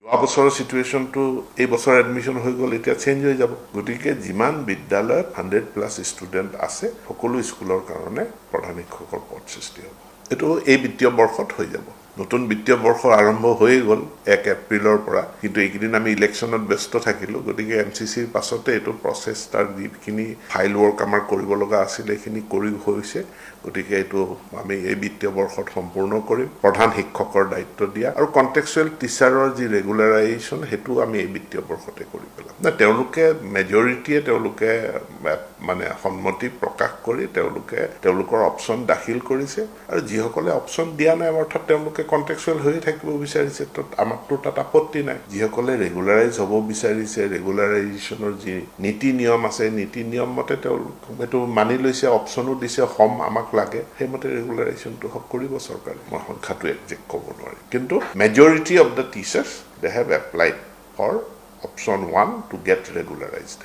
যোৱা বছৰৰ চিটুৱেশ্যনটো এই বছৰ এডমিশ্যন হৈ গ'ল, এতিয়া চেঞ্জ হৈ যাব। গতিকে যিমান বিদ্যালয়ত 100+ ষ্টুডেণ্ট আছে, সকলো স্কুলৰ কাৰণে প্ৰধান শিক্ষকৰ পদ সৃষ্টি হ'ব। এইটো এই বিত্তীয় বৰ্ষত হৈ যাব। নতুন বিত্তীয় বৰ্ষ আৰম্ভ হৈয়ে গ'ল 1 এপ্ৰিলৰ পৰা, কিন্তু এইকেইদিন আমি ইলেকশ্যনত ব্যস্ত থাকিলোঁ। গতিকে এমচিচিৰ পাছতে এইটো প্ৰচেছ, তাৰ যিখিনি ফাইল ৱৰ্ক আমাৰ কৰিব লগা আছিলে, সেইখিনি কৰি হৈছে। গতিকে এইটো আমি এই বিত্তীয় বৰ্ষত সম্পূৰ্ণ কৰিম, প্ৰধান শিক্ষকৰ দায়িত্ব দিয়া আৰু কণ্ট্ৰেকচুৱেল টিচাৰৰ যি ৰেগুলাৰাইজেশ্যন, সেইটো আমি এই বিত্তীয় বৰ্ষতে কৰি পেলাম। নাই, তেওঁলোকে মেজৰিটিয়ে তেওঁলোকে মানে সন্মতি প্ৰকাশ কৰি তেওঁলোকে তেওঁলোকৰ অপশ্যন দাখিল কৰিছে। আৰু যিসকলে অপশ্যন দিয়া নাই, অৰ্থাৎ তেওঁলোকে কণ্ট্ৰেকচুৱেল হৈয়ে থাকিব বিচাৰিছে, তো আমাৰতো তাত আপত্তি নাই। যিসকলে ৰেগুলাৰাইজ হ'ব বিচাৰিছে, ৰেগুলাৰাইজেশ্যনৰ যি নীতি নিয়ম আছে, নীতি নিয়ম মতে তেওঁলোক সেইটো মানি লৈছে, অপশ্যনো দিছে, হম আমাক লাগে, সেইমতে ৰেগুলাৰাইজেশ্যনটো কৰিব চৰকাৰে। মই সংখ্যাটো একজেক্ট ক'ব নোৱাৰিম, কিন্তু majority of the teachers, they have applied for option 1 to get regularized.